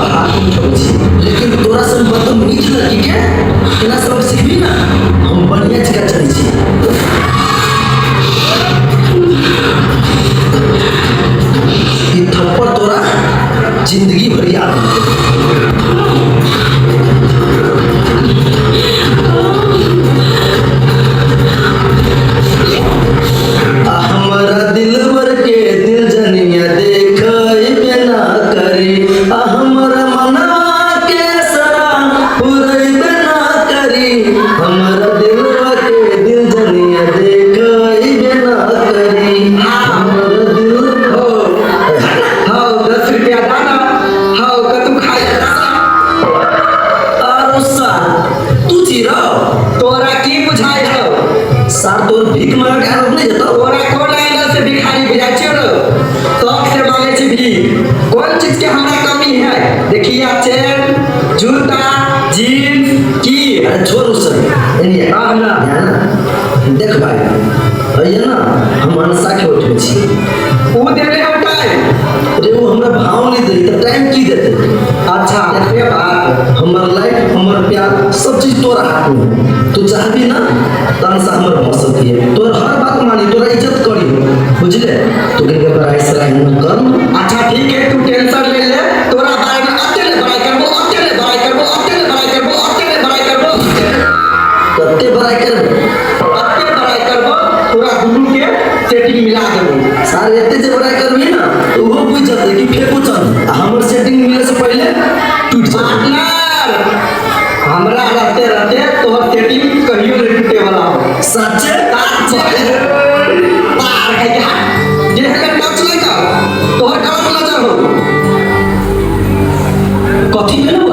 पर हाथ उठबै छी, लेकिन तोरा सन बदतमीज लड़की के केना सबक सिखबी ना, हम बढ़िया जकाँ चलै छी। ई थप्पड़ तोरा जिंदगी भर याद रहतौ। आ हमरा दिलबर के दिल जनिया देखबे ना करी, आ हमरा मनवा के सरा पुरैबे ना करी, हमरा दिलबर के दिल जनिया देखबे ना करी, हमरा दिल हो हो 10 रुपया दाना हो कतू खाइ। आरो सार तू चिरो। तोरा की बुझाइ हौ? सार तोर भीख मांगे के आदत नहीं जतो। तोरा कोन एंगल से भिखारी बुझाइ छियौ रौ? शौक से मांगे छी भीख। कोन चीज के हमरा कमी है? देखिया, चेन, जूता, जीन्स की। अरे छोड़ उस सब, एनिया। हाँ ना। ध्यान ना देख भाई, है ना, हम अनसा के उठे छी। ऊ देले हम टाइम। रे, वो हमरा भाव नहीं दे त टाइम की देते? अच्छा, से बात। हमर लाइफ, हमर प्यार, सब चीज तोरा हाथ में है। तू चाहबी ना त अनसा हमर भऽ सकी, तोर हर बात मानी, तोरा इज्जत करी, बुझले? तू के बड़ाई सराय न कर। अच्छा ठीक है, तू टेंशन ले ले, तोरा बारे में अत्ते ने बड़ाई करबो, अत्ते ने बड़ाई करबो, अत्ते ने बड़ाई करबो, अत्ते ने बड़ाई करबो। कते बड़ाई करबो? अत्ते बड़ाई करबो, तोरा दुनू के सेटिंग मिला देबो। सारे एते जे बड़ाई करबी ना तो ओहो बुझ जतै कि फेंकू चल, आ हमर सेटिंग मिले से पहिले टूट जेतै। पार्टनर, हमरा रहते रहते तोहर सेटिंग कहियो नहीं टूटे वाला हो। सच्चे? साचे। पार है क्या जे हमें टच नहीं कर, तोहर गलत नजर हो। कथी भेलौ?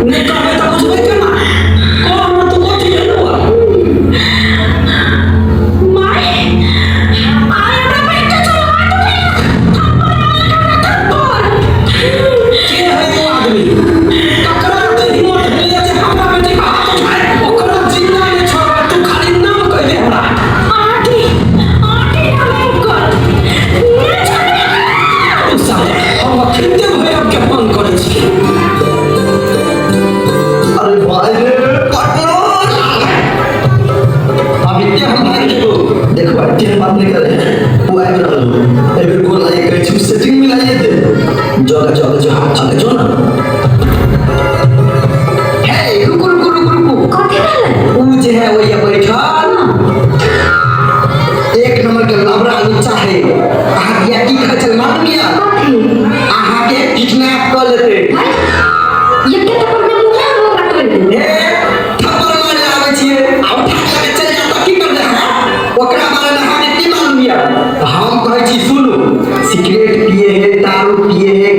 नहि कहबै तऽ बुझबै केना? कह ना तू, कथी भेलौ? My, आइ हमरा बेटा चलो हाथ उठेलक, थप्पड़ मारलक हमरा, थप्पड़। के है ओ आदमी? ककरा एते हिम्मत भेलैए जे हमरा बेटीके हाथ उठाय? ओकरा जिंदा नहि छोड़बै, तू खाली नाम कहि दे हमरा। आंटी, आंटी नाम है ओकर। नहि छोड़बै। तू साले, हम अखिलते भैरव के फोन करै छी। अरे भाई रे पार्टनर, अब इतने हम भाग जेबो। देख भाई, तेहन बात नहीं करे, वो आबि रहल हो, एहि बेर गोर लागि कहै छी, सेटिंग मिलाइए दे। जग जग जो, आगे जो ना। हे, रुकू रुकू रुकू रुकू। कथी भेलै? ऊ जे है ओहिया बैठल, एक नंबर के लबड़ा लुच्चा है। अहाँ बिया की कहै छल मालूम यऽ? कथी? अहाँके किडनैप कऽ लेतै। भाई, ये के थप्पड़ में मुँह हमरा तोड़ि देबै। हे, थप्पड़ मारे आबै छियै आ उठा के चलि जायब तऽ की करबै अहाँ? ओकरा बारे में अहाँके की मालूम यऽ? हम कहै छी सुनू, सिगरेट पिए है, दारू पिए है,